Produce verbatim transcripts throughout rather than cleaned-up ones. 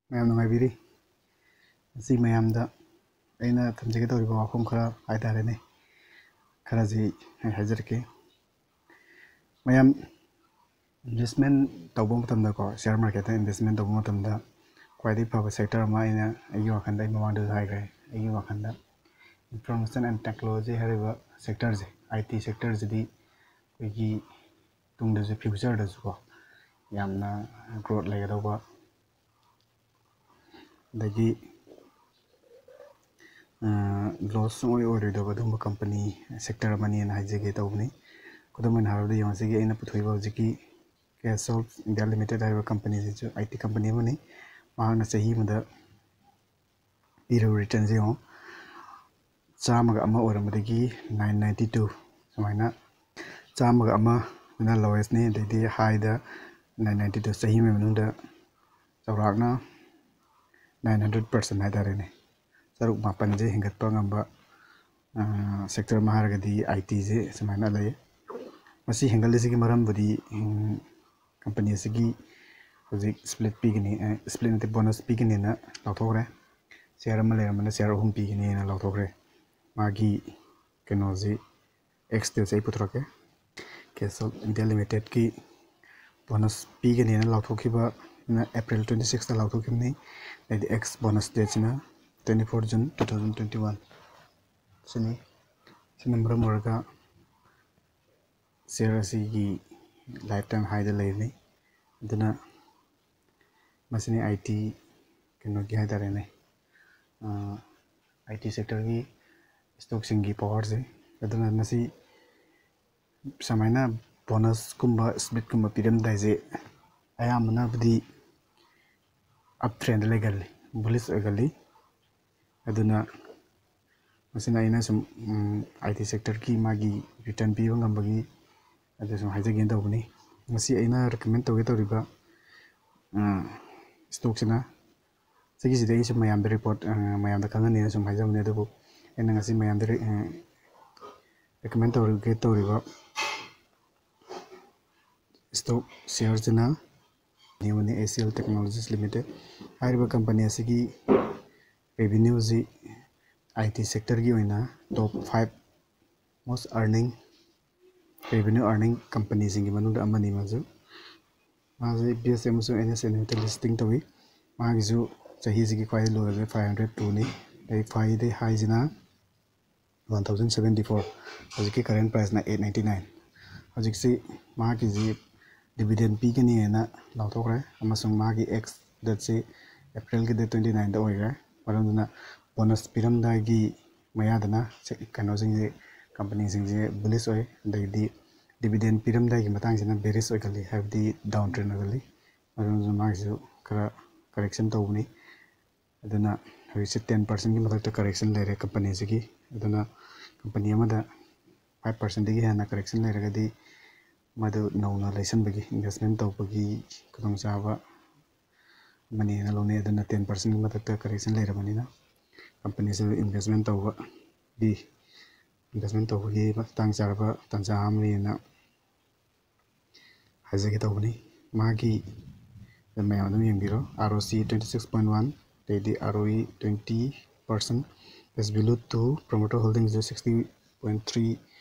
ꯃꯌꯥꯝ ꯅꯨꯡꯉꯥꯏꯕꯤꯔꯤ? ꯉꯁꯤ ꯃꯌꯥꯝꯗ ꯑꯩꯅ ꯊꯝꯖꯒꯦ ꯇꯧꯔꯤꯕ ꯋꯥꯐꯝ ꯈꯔ ꯍꯥꯏꯇꯥꯔꯦꯅꯦ, ꯈꯔꯁꯤ ꯑꯩ ꯍꯥꯏꯖꯔꯛꯀꯦ꯫ ꯃꯌꯥꯝ investment ꯇꯧꯕ ꯃꯇꯝꯗꯀꯣ, share marketꯇ investment ꯇꯧꯕ ꯃꯇꯝꯗ ꯈ꯭ꯋꯥꯏꯗꯒꯤ ꯐꯕ sector ꯑꯃ ꯑꯩꯅ ꯑꯩꯒꯤ ꯋꯥꯈꯜꯗ, ꯑꯩ ꯃꯃꯥꯡꯗꯁꯨ ꯍꯥꯏꯈ꯭ꯔꯦ, ꯑꯩꯒꯤ ꯋꯥꯈꯜꯗ information and technology ꯍꯥꯏꯔꯤꯕ sectorꯁꯦ, I T sectorꯁꯤꯗꯤ ꯑꯩꯈꯣꯏꯒꯤ ꯇꯨꯡꯗꯁꯨ, futureꯗꯁꯨꯀꯣ, ꯌꯥꯝꯅ growth ꯂꯩꯒꯗꯧꯕ, ꯑꯗꯒꯤ loss ꯁꯨꯡꯑꯣꯏ ꯑꯣꯏꯔꯣꯏꯗꯕ ꯑꯗꯨꯒꯨꯝꯕ company sector ꯑꯃꯅꯤꯅ ꯍꯥꯏꯖꯒꯦ ꯇꯧꯕꯅꯤ꯫ ꯈꯨꯗꯝ ꯑꯣꯏꯅ ꯍꯥꯏꯔꯕꯗ, ꯌꯦꯡꯉꯣ, ꯁꯤꯒꯤ ꯑꯩꯅ ꯄꯨꯊꯣꯛꯏꯕ ꯍꯧꯖꯤꯛꯀꯤ Cash Soft India Limited ꯍꯥꯏꯔꯤꯕ companyꯁꯤꯁꯨ I T company ꯑꯃꯅꯤ꯫ ꯃꯍꯥꯛꯅ ꯆꯍꯤ ꯑꯃꯗ ꯄꯤꯔꯤꯕ returnꯁꯦ ꯌꯦꯡꯉꯣ, ꯆꯥꯝꯃꯒ ꯑꯃ ꯑꯣꯏꯔꯝꯕꯗꯒꯤ nine ninety two, ꯁꯨꯃꯥꯏꯅ ꯆꯥꯝꯃꯒ ꯑꯃꯅ lowestꯅꯤ, ꯑꯗꯩꯗꯤ highꯗ nine ninety two, ꯆꯍꯤ ꯑꯃꯒꯤ ꯃꯅꯨꯡꯗ ꯆꯥꯎꯔꯥꯛꯅ nine hundred percent ꯍꯥꯏꯇꯥꯔꯦꯅꯦ, ꯇꯔꯨꯛ ꯃꯥꯄꯟꯁꯦ ꯍꯦꯟꯒꯠꯄ ꯉꯝꯕ sector ꯑꯃ ꯍꯥꯏꯔꯒꯗꯤ I Tꯁꯦ ꯁꯨꯃꯥꯏꯅ ꯂꯩ꯫ ꯃꯁꯤ ꯍꯦꯟꯒꯠꯂꯤꯁꯤꯒꯤ ꯃꯔꯝꯕꯨꯗꯤ company ꯑꯁꯤꯒꯤ ꯍꯧꯖꯤꯛ split ꯄꯤꯒꯅꯤ, split ꯅꯠꯇꯦ, bonus ꯄꯤꯒꯅꯤꯅ ꯂꯥꯎꯊꯣꯛꯈ꯭ꯔꯦ꯫ Share ꯑꯃ ꯂꯩꯔꯝꯕꯅ share ꯑꯍꯨꯝ ꯄꯤꯒꯅꯤꯅ ꯂꯥꯎꯊꯣꯛꯈ꯭ꯔꯦ꯫ ꯃꯥꯒꯤ ꯀꯩꯅꯣꯁꯤ, ex details ꯑꯩ ꯄꯨꯊꯣꯔꯛꯀꯦ꯫ Cash Soft India Limitedꯀꯤ bonus ꯄꯤꯒꯅꯤꯅ ꯂꯥꯎꯊꯣꯛꯈꯤꯕꯅ April twenty sixꯇ ꯂꯥꯎꯊꯣꯛꯈꯤꯕꯅꯤ꯫ ꯑꯗꯩꯗꯤ ex bonus dateꯁꯤꯅ twenty four June two thousand twenty one ꯁꯤꯅꯤ꯫ ꯁꯤꯅ ꯃꯔꯝ ꯑꯣꯏꯔꯒ share ꯑꯁꯤꯒꯤ lifetime highꯗ ꯂꯩꯔꯤꯅꯤ꯫ ꯑꯗꯨꯅ ꯃꯁꯤꯅꯤ I T ꯀꯩꯅꯣꯒꯤ ꯍꯥꯏꯇꯥꯔꯦꯅꯦ, I T sectorꯒꯤ stockꯁꯤꯡꯒꯤ powerꯁꯦ꯫ ꯑꯗꯨꯅ ꯃꯁꯤ ꯁꯨꯃꯥꯏꯅ bonusꯀꯨꯝꯕ splitꯀꯨꯝꯕ ꯄꯤꯔꯝꯗꯥꯏꯁꯦ ꯑꯌꯥꯝꯕꯅꯕꯨꯗꯤ uptrendꯗ ꯂꯩꯒꯜꯂꯤ, bullish ꯑꯣꯏꯒꯜꯂꯤ꯫ ꯑꯗꯨꯅ ꯃꯁꯤꯅ ꯑꯩꯅ ꯁꯨꯝ I T sectorꯒꯤ ꯃꯥꯒꯤ return ꯄꯤꯕ ꯉꯝꯕꯒꯤ ꯑꯗꯨ ꯁꯨꯝ ꯍꯥꯏꯖꯒꯦꯅ ꯇꯧꯕꯅꯤ꯫ ꯉꯁꯤ ꯑꯩꯅ recommend ꯇꯧꯒꯦ ꯇꯧꯔꯤꯕ stockꯁꯤꯅ, ꯁꯤꯒꯤꯁꯤꯗꯤ ꯑꯩ ꯁꯨꯝ ꯃꯌꯥꯝꯗ report, ꯃꯌꯥꯝꯗ ꯈꯪꯍꯟꯅꯤꯡꯅ ꯁꯨꯝ ꯍꯥꯏꯖꯕꯅꯤ꯫ ꯑꯗꯨꯕꯨ ꯑꯩꯅ ꯉꯁꯤ ꯃꯌꯥꯝꯗ recommend ꯇꯧꯔꯒꯦ ꯇꯧꯔꯤꯕ stock shareꯁꯤꯅ ꯑꯃꯅꯤ, S C L technologies limited. ꯍꯥꯏꯔꯤꯕ ꯀꯝꯄꯅꯤ ꯑꯁꯤꯒꯤ ꯔꯦꯚꯤꯅ꯭ꯌꯨꯁꯤ ꯑꯥꯏ ꯇꯤ ꯁꯦꯛꯇꯔꯒꯤ ꯑꯣꯏꯅ top five most earning, revenue earning ꯀꯝꯄꯅꯤꯁꯤꯡꯒꯤ ꯃꯅꯨꯡꯗ ꯑꯃꯅꯤ꯫ ꯃꯥꯁꯨ ꯃꯥꯁꯦ ꯕꯤ ꯑꯦꯁ ꯑꯦꯝ ꯑꯃꯁꯨꯡ ꯑꯦꯟ ꯑꯦꯁ ꯑꯦꯟ ꯇ ꯂꯤꯁꯇꯤꯡ ꯇꯧꯏ꯫ ꯃꯥꯒꯤꯁꯨ ꯆꯍꯤꯁꯤꯒꯤ ꯈ꯭ꯋꯥꯏꯗꯒꯤ ꯂꯣ ꯑꯣꯏꯕ ꯐꯥꯏꯚ ꯍꯟꯗ꯭ꯔꯦꯠ ꯇꯨꯅꯤ꯫ ꯑꯗꯩ ꯈ꯭ꯋꯥꯏꯗꯒꯤ ꯍꯥꯏꯁꯤꯅ ꯋꯥꯟ ꯊꯥꯎꯖꯟ ꯁꯕꯦꯟꯇꯤ ꯐꯣꯔ꯫ ꯍꯧꯖꯤꯛꯀꯤ ꯀꯔꯦꯟ ꯄ꯭ꯔꯥꯏꯁꯅ ꯑꯩꯠ ꯅꯥꯏꯟꯇꯤ ꯅꯥꯏꯟ꯫ ꯍꯧꯖꯤꯛꯁꯤ ꯃꯍꯥꯛꯀꯤꯁꯤ ꯗꯤꯚꯤꯗꯦꯟ ꯄꯤꯒꯅꯤ ꯍꯥꯏꯅ ꯂꯥꯎꯊꯣꯛꯈ꯭ꯔꯦ, ꯑꯃꯁꯨꯡ ꯃꯥꯒꯤ ꯑꯦꯛꯁ ꯗꯦꯠꯁꯤ ꯑꯦꯄ꯭ꯔꯤꯜꯒꯤ ꯗꯦꯠ ꯇ꯭ꯋꯦꯟꯇꯤ ꯅꯥꯏꯟꯗ ꯑꯣꯏꯈ꯭ꯔꯦ꯫ ꯃꯔꯝ ꯑꯗꯨꯅ ꯕꯣꯅꯁ ꯄꯤꯔꯝꯗꯥꯏꯒꯤ ꯃꯌꯥꯗꯅ ꯁꯦ-, ꯀꯩꯅꯣꯁꯤꯡꯁꯦ, ꯀꯝꯄꯅꯤꯁꯤꯡꯁꯦ ꯕꯨꯂꯤꯁ ꯑꯣꯏ꯫ ꯑꯗꯒꯤꯗꯤ ꯗꯤꯚꯤꯗꯦꯟ ꯄꯤꯔꯝꯗꯥꯏꯒꯤ ꯃꯇꯥꯡꯁꯤꯅ ꯕꯦꯔꯤꯁ ꯑꯣꯏꯒꯜꯂꯤ, ꯍꯥꯏꯕꯗꯤ ꯗꯥꯎꯟ ꯇ꯭ꯔꯦꯟ ꯑꯣꯏꯒꯜꯂꯤ꯫ ꯃꯔꯝ ꯑꯗꯨꯅ ꯃꯥꯒꯤꯁꯨ ꯈꯔ ꯀꯔꯦꯛꯁꯟ ꯇꯧꯕꯅꯤ꯫ ꯑꯗꯨꯅ ꯍꯧꯖꯤꯛꯁꯦ ꯇꯦꯟ ꯄꯥꯔꯁꯦꯟꯒꯤ ꯃꯊꯛꯇ ꯀꯔꯦꯛꯁꯟ ꯂꯩꯔꯦ ꯀꯝꯄꯅꯤꯁꯤꯒꯤ꯫ ꯑꯗꯨꯅ ꯀꯝꯄꯅꯤ ꯑꯃꯗ ꯐꯥꯏꯚ ꯄꯥꯔꯁꯦꯟꯗꯒꯤ ꯍꯦꯟꯅ ꯀꯔꯦꯛꯁꯟ ꯂꯩꯔꯒꯗꯤ ꯃꯗꯨ ꯅꯧꯅ ꯂꯩꯁꯟꯕꯒꯤ, ꯏꯟꯚꯦꯁꯃꯦꯟ ꯇꯧꯕꯒꯤ ꯈꯨꯗꯣꯡꯆꯥꯕ ꯑꯃꯅꯦꯅ ꯂꯧꯅꯩ꯫ ꯑꯗꯨꯅ ꯇꯦꯟ ꯄꯥꯔꯁꯦꯟꯒꯤ ꯃꯊꯛꯇ ꯀꯔꯦꯛꯁꯟ ꯂꯩꯔꯕꯅꯤꯅ ꯀꯝꯄꯅꯤꯁꯤꯗ ꯏꯟꯚꯦꯁꯃꯦꯟ ꯇꯧꯕꯒꯤ, ꯏꯟꯚꯦꯁꯃꯦꯟ ꯇꯧꯕꯒꯤ ꯃꯇꯥꯡ ꯆꯥꯔꯕ ꯇꯥꯟꯖꯥ ꯑꯃꯅꯦꯅ ꯍꯥꯏꯖꯒꯦ ꯇꯧꯕꯅꯤ꯫ ꯃꯥꯒꯤ ꯃꯌꯥꯝ ꯑꯗꯨꯝ ꯌꯦꯡꯕꯤꯔꯣ, ꯑꯥꯔ ꯑꯣ ꯁꯤ twenty six point one, ꯑꯗꯩꯗꯤ R O E twenty percent, is below two, promoter holding sixty point three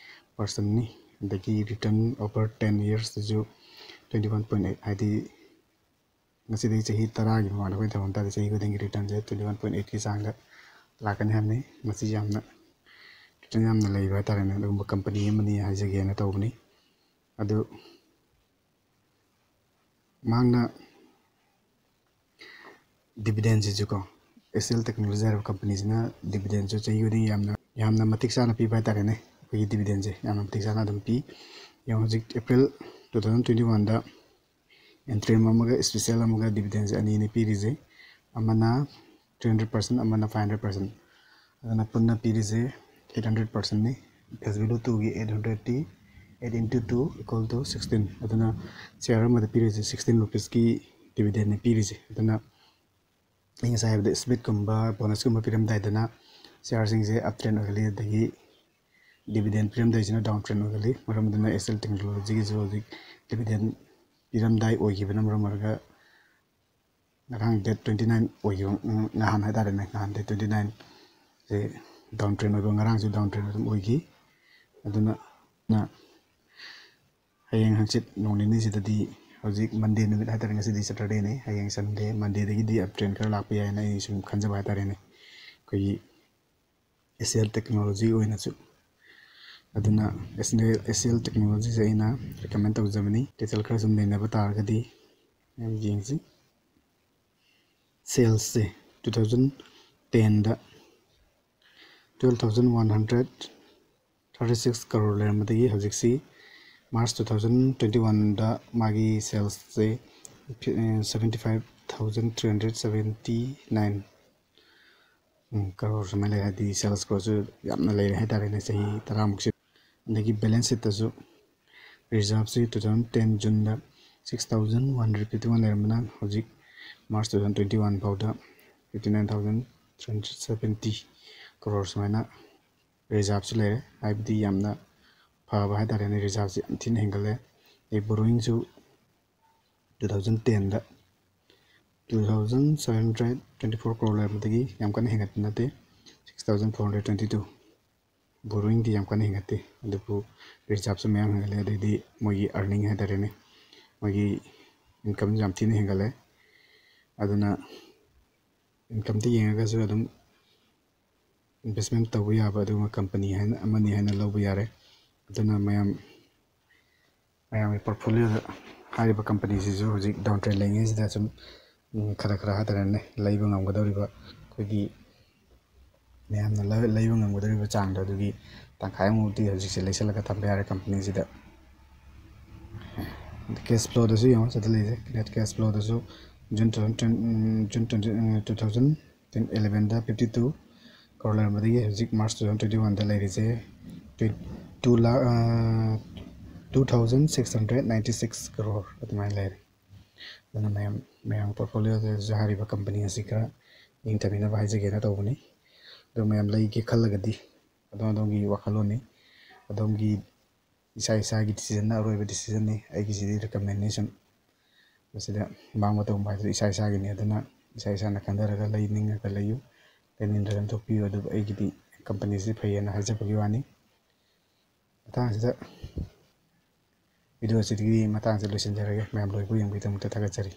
ꯄꯥꯔꯁꯦꯟꯅꯤ꯫ ꯑꯗꯒꯤ return over ten years ꯁꯤꯁꯨ twenty one point eight, ꯍꯥꯏꯗꯤ ꯉꯁꯤꯗꯒꯤ ꯆꯍꯤ ꯇꯔꯥꯒꯤ ꯃꯃꯥꯡꯗ ꯑꯩꯈꯣꯏ ꯊꯝꯃꯝ ꯇꯥꯔꯗꯤ ꯆꯍꯤ ꯈꯨꯗꯤꯡꯒꯤ ꯔꯤꯇꯔꯟꯁꯦ twenty one point eight ꯀꯤ ꯆꯥꯡꯗ ꯂꯥꯛꯀꯅꯤ ꯍꯥꯏꯕꯅꯤ꯫ ꯃꯁꯤ ꯌꯥꯝꯅ ꯔꯤꯇꯔꯟ ꯌꯥꯝꯅ ꯂꯩꯕ ꯍꯥꯏꯇꯥꯔꯦꯅꯦ, ꯑꯗꯨꯒꯨꯝꯕ ꯀꯝꯄꯅꯤ ꯑꯃꯅꯤ ꯍꯥꯏꯖꯒꯦꯅ ꯇꯧꯕꯅꯤ꯫ ꯑꯗꯨ ꯃꯍꯥꯛꯅ ꯗꯤꯚꯤꯗꯦꯟꯁꯤꯁꯨꯀꯣ, ꯑꯦꯁ ꯁꯤ ꯑꯦꯜ ꯇꯦꯛꯅꯣꯂꯣꯖꯤ ꯍꯥꯏꯔꯤꯕ ꯀꯝꯄꯅꯤꯁꯤꯅ ꯗꯤꯚꯤꯗꯦꯟꯁꯨ ꯆꯍꯤ ꯈꯨꯗꯤꯡꯒꯤ ꯌꯥꯝꯅ, ꯌꯥꯝꯅ ꯃꯇꯤꯛ ꯆꯥꯅ ꯄꯤꯕ ꯍꯥꯏꯇꯥꯔꯦꯅꯦ꯫ ꯑꯩꯈꯣꯏꯒꯤ ꯗꯤꯚꯤꯗꯦꯟꯁꯦ ꯌꯥꯝꯅ ꯃꯇꯤꯛ ꯆꯥꯅ ꯑꯗꯨꯝ ꯄꯤ꯫ ꯌꯦꯡꯉꯣ, ꯍꯧꯖꯤꯛ ꯑꯦꯄ꯭ꯔꯤꯜ two thousand twenty oneꯗ ꯏꯟꯇ꯭ꯔꯤꯝ ꯑꯃꯒ ꯏꯁꯄꯤꯁꯦꯜ ꯑꯃꯒ ꯗꯤꯚꯤꯗꯦꯟꯁꯦ ꯑꯅꯤꯅꯤ ꯄꯤꯔꯤꯁꯦ, ꯑꯃꯅ three hundred percent, ꯑꯃꯅ five hundred percent꯫ ꯑꯗꯨꯅ ꯄꯨꯟꯅ ꯄꯤꯔꯤꯁꯦ eight hundred percentꯅꯤ꯫ Face value twoꯒꯤ eight hundredꯇꯤ, eight into two equal to sixteen꯫ ꯑꯗꯨꯅ ꯁꯤꯌꯥꯔ ꯑꯃꯗ ꯄꯤꯔꯤꯁꯦ sixteen rupeesꯀꯤ ꯗꯤꯚꯤꯗꯦꯟꯅꯤ ꯄꯤꯔꯤꯁꯦ꯫ ꯑꯗꯨꯅ ꯑꯩ ꯉꯁꯥꯏ ꯍꯥꯏꯕꯗ ꯁ꯭ꯄꯤꯠꯀꯨꯝꯕ ꯕꯣꯅꯁꯀꯨꯝꯕ ꯄꯤꯔꯝꯗꯥꯏꯗꯅ ꯁꯤꯌꯥꯔꯁꯤꯡꯁꯦ ꯑꯞ ꯇ꯭ꯔꯦꯟ ꯑꯣꯏꯍꯜꯂꯤ, ꯑꯗꯒꯤ ꯗꯤꯚꯤꯗꯦꯟ ꯄꯤꯔꯝꯗꯥꯏꯁꯤꯅ ꯗꯥꯎꯟ ꯇ꯭ꯔꯦꯟ ꯑꯣꯏꯍꯜꯂꯤ꯫ ꯃꯔꯝ ꯑꯗꯨꯅ ꯑꯦꯁ ꯁꯤ ꯑꯦꯜ ꯇꯦꯛꯅꯣꯂꯣꯖꯤꯒꯤꯁꯨ ꯍꯧꯖꯤꯛ ꯗꯤꯚꯤꯗꯦꯟ ꯄꯤꯔꯝꯗꯥꯏ ꯑꯣꯏꯈꯤꯕꯅ ꯃꯔꯝ ꯑꯣꯏꯔꯒ ꯉꯔꯥꯡ date twenty nine ꯑꯣꯏꯈꯤꯕ, ꯎꯝ, ꯅꯍꯥꯟ ꯍꯥꯏꯇꯥꯔꯦꯅꯦ, ꯅꯍꯥꯟ date twenty nine ꯁꯦ down trend ꯑꯣꯏꯕ, ꯉꯔꯥꯡꯁꯨ down trend ꯑꯗꯨꯝ ꯑꯣꯏꯈꯤ꯫ ꯑꯗꯨꯅ, ꯅ-, ꯍꯌꯦꯡ ꯍꯪꯆꯤꯠ ꯅꯣꯡ ꯅꯤꯅꯤꯁꯤꯗꯗꯤ, ꯍꯧꯖꯤꯛ Monday ꯅꯨꯃꯤꯠ ꯍꯥꯏꯇꯥꯔꯦ, ꯉꯁꯤꯗꯤ Saturdayꯅꯤ, ꯍꯌꯦꯡ Sunday, Mondayꯗꯒꯤꯗꯤ uptrend ꯈꯔ ꯂꯥꯛꯄ ꯌꯥꯏꯅ ꯑꯩ ꯁꯨꯝ ꯈꯟꯖꯕ ꯍꯥꯏꯇꯥꯔꯦꯅꯦ꯫ ꯑꯩꯈꯣꯏꯒꯤ S L Technology ꯑꯣꯏꯅꯁꯨ꯫ ꯑꯗꯨꯅ S L, S L Technologyꯁꯦ ꯑꯩꯅ recommend ꯇꯧꯖꯕꯅꯤ, detail ꯈꯔ ꯁꯨꯝ ꯅꯩꯅꯕ ꯇꯥꯔꯒꯗꯤ꯫ ꯃꯌꯥꯝ ꯌꯦꯡꯁꯤ꯫ Salesꯁꯦ two thousand tenꯗ twelve thousand one hundred thirty six crore ꯂꯩꯔꯝꯕꯗꯒꯤ ꯍꯧꯖꯤꯛꯁꯤ March two thousand twenty oneꯗ ꯃꯥꯒꯤ salesꯁꯦ seventy five thousand three hundred seventy nine crore ꯁꯨꯃꯥꯏꯅ ꯂꯩꯔꯦ꯫ ꯍꯥꯏꯗꯤ sales grossꯁꯨ ꯌꯥꯝꯅ ꯂꯩꯔꯦ ꯍꯥꯏꯇꯥꯔꯦꯅꯦ, ꯆꯍꯤ ꯇꯔꯥꯃꯨꯛꯁꯤ꯫ ꯑꯗꯒꯤ balance sheetꯇꯁꯨ reserveꯁꯤ two thousand ten Juneꯗ six thousand one hundred fifty one ꯂꯩꯔꯝꯕꯅ ꯍꯧꯖꯤꯛ March two thousand twenty one ꯐꯥꯎꯗ fifty nine thousand three hundred seventy crore ꯁꯨꯃꯥꯏꯅ reserveꯁꯨ ꯂꯩꯔꯦ꯫ ꯍꯥꯏꯕꯗꯤ ꯌꯥꯝꯅ ꯐꯕ ꯍꯥꯏꯇꯥꯔꯦꯅꯦ, reserveꯁꯤ ꯌꯥꯝ ꯊꯤꯅ ꯍꯦꯟꯒꯠꯂꯦ꯫ ꯑꯗꯩ borrowingꯁꯨ two thousand tenꯗ two thousand seven hundred twenty four crore ꯂꯩꯔꯝꯕꯗꯒꯤ ꯌꯥꯝ ꯀꯟꯅ ꯍꯦꯟꯒꯠꯄ ꯅꯠꯇꯦ, six thousand four hundred twenty two꯫ Borrowingꯗꯤ ꯌꯥꯝ ꯀꯟꯅ ꯍꯦꯟꯒꯠꯇꯦ, ꯑꯗꯨꯕꯨ reserveꯁꯨ ꯃꯌꯥꯝ ꯍꯦꯟꯒꯠꯂꯦ꯫ ꯑꯗꯩꯗꯤ ꯃꯣꯏꯒꯤ earning ꯍꯥꯏꯇꯥꯔꯦꯅꯦ, ꯃꯣꯏꯒꯤ incomeꯁꯨ ꯌꯥꯝ ꯊꯤꯅ ꯍꯦꯟꯒꯠꯂꯦ꯫ ꯑꯗꯨꯅ incomeꯗ ꯌꯦꯡꯉꯒꯁꯨ ꯑꯗꯨꯝ investment ꯇꯧꯕ ꯌꯥꯕ ꯑꯗꯨꯒꯨꯝꯕ company ꯍꯥꯏꯅ, ꯑꯃꯅꯤ ꯍꯥꯏꯅ ꯂꯧꯕ ꯌꯥꯔꯦ꯫ ꯑꯗꯨꯅ ꯃꯌꯥꯝ, ꯃꯌꯥꯝꯒꯤ portfolioꯗ ꯍꯥꯏꯔꯤꯕ companyꯁꯤꯁꯨ ꯍꯧꯖꯤꯛ down trend ꯂꯩꯉꯩꯁꯤꯗ ꯁꯨꯝ, ꯎꯝ, ꯈꯔ ꯈꯔ ꯍꯥꯏꯇꯥꯔꯦꯅꯦ, ꯂꯩꯕ ꯉꯝꯒꯗꯧꯔꯤꯕ, ꯑꯩꯈꯣꯏꯒꯤ ꯃꯌꯥꯝꯅ ꯂ-, ꯂꯩꯕ ꯉꯝꯒꯗꯧꯔꯤꯕ ꯆꯥꯡꯗꯣ, ꯑꯗꯨꯒꯤ ꯇꯪꯈꯥꯏꯃꯨꯛꯇꯤ ꯍꯧꯖꯤꯛꯁꯦ ꯂꯩꯁꯜꯂꯒ ꯊꯝꯕ ꯌꯥꯔꯦ companyꯁꯤꯗ꯫ Cash flowꯗꯁꯨ ꯌꯦꯡꯉꯣ, ꯁꯤꯗ ꯂꯩꯔꯦ, net cash flowꯗꯁꯨ June two thousand twenty, ꯎꯝ, June twenty, ꯎꯝ, two thousand elevenꯗ fifty two crore ꯂꯩꯔꯝꯕꯗꯒꯤ ꯍꯧꯖꯤꯛ March two thousand twenty oneꯗ ꯂꯩꯔꯤꯁꯦ twenty two ꯂꯥꯈ, ꯑ, two thousand six hundred ninety six crore ꯑꯗꯨꯃꯥꯏꯅ ꯂꯩꯔꯦ꯫ ꯑꯗꯨꯅ ꯃꯌꯥꯝ, ꯃꯌꯥꯝ portfolioꯗꯁꯨ ꯍꯥꯏꯔꯤꯕ company ꯑꯁꯤ ꯈꯔ ꯌꯦꯡꯊꯕꯤꯅꯕ ꯍꯥꯏꯖꯒꯦꯅ ꯇꯧꯕꯅꯤ꯫ ꯑꯗꯣ ꯃꯌꯥꯝ ꯂꯩꯒꯦ ꯈꯜꯂꯒꯗꯤ ꯑꯗꯣꯝ ꯑꯗꯣꯝꯒꯤ ꯋꯥꯈꯜꯂꯣꯟꯅꯤ, ꯑꯗꯣꯝꯒꯤ ꯏꯁꯥ ꯏꯁꯥꯒꯤ decisionꯅ ꯑꯔꯣꯏꯕ decisionꯅꯤ꯫ ꯑꯩꯒꯤꯁꯤꯗꯤ recommendation, ꯃꯁꯤꯗ ꯃꯥꯡꯕ ꯇꯣꯡꯕ ꯍꯥꯏꯕꯗꯨ ꯏꯁꯥ ꯏꯁꯥꯒꯤꯅꯤ꯫ ꯑꯗꯨꯅ ꯏꯁꯥ ꯏꯁꯥꯅ ꯈꯟꯊꯔꯒ ꯂꯩꯅꯤꯡꯉꯒ ꯂꯩꯌꯨ, ꯂꯩꯅꯤꯡꯗ꯭ꯔꯒꯅ ꯊꯣꯛꯄꯤꯌꯨ꯫ ꯑꯗꯨꯕꯨ ꯑꯩꯒꯤꯗꯤ ꯀꯝꯄꯅꯤꯁꯤ ꯐꯩꯌꯦꯅ ꯍꯥꯏꯖꯕꯒꯤ ꯋꯥꯅꯤ꯫ ꯃꯇꯥꯡꯁꯤꯗ ꯚꯤꯗꯤꯑꯣ ꯑꯁꯤꯗꯒꯤ ꯃꯇꯥꯡꯁꯤꯗ ꯂꯣꯏꯁꯤꯟꯖꯔꯒꯦ꯫ ꯃꯌꯥꯝ ꯂꯣꯏꯕ ꯌꯦꯡꯕꯒꯤꯗꯃꯛꯇ ꯊꯥꯒꯠꯆꯔꯤ꯫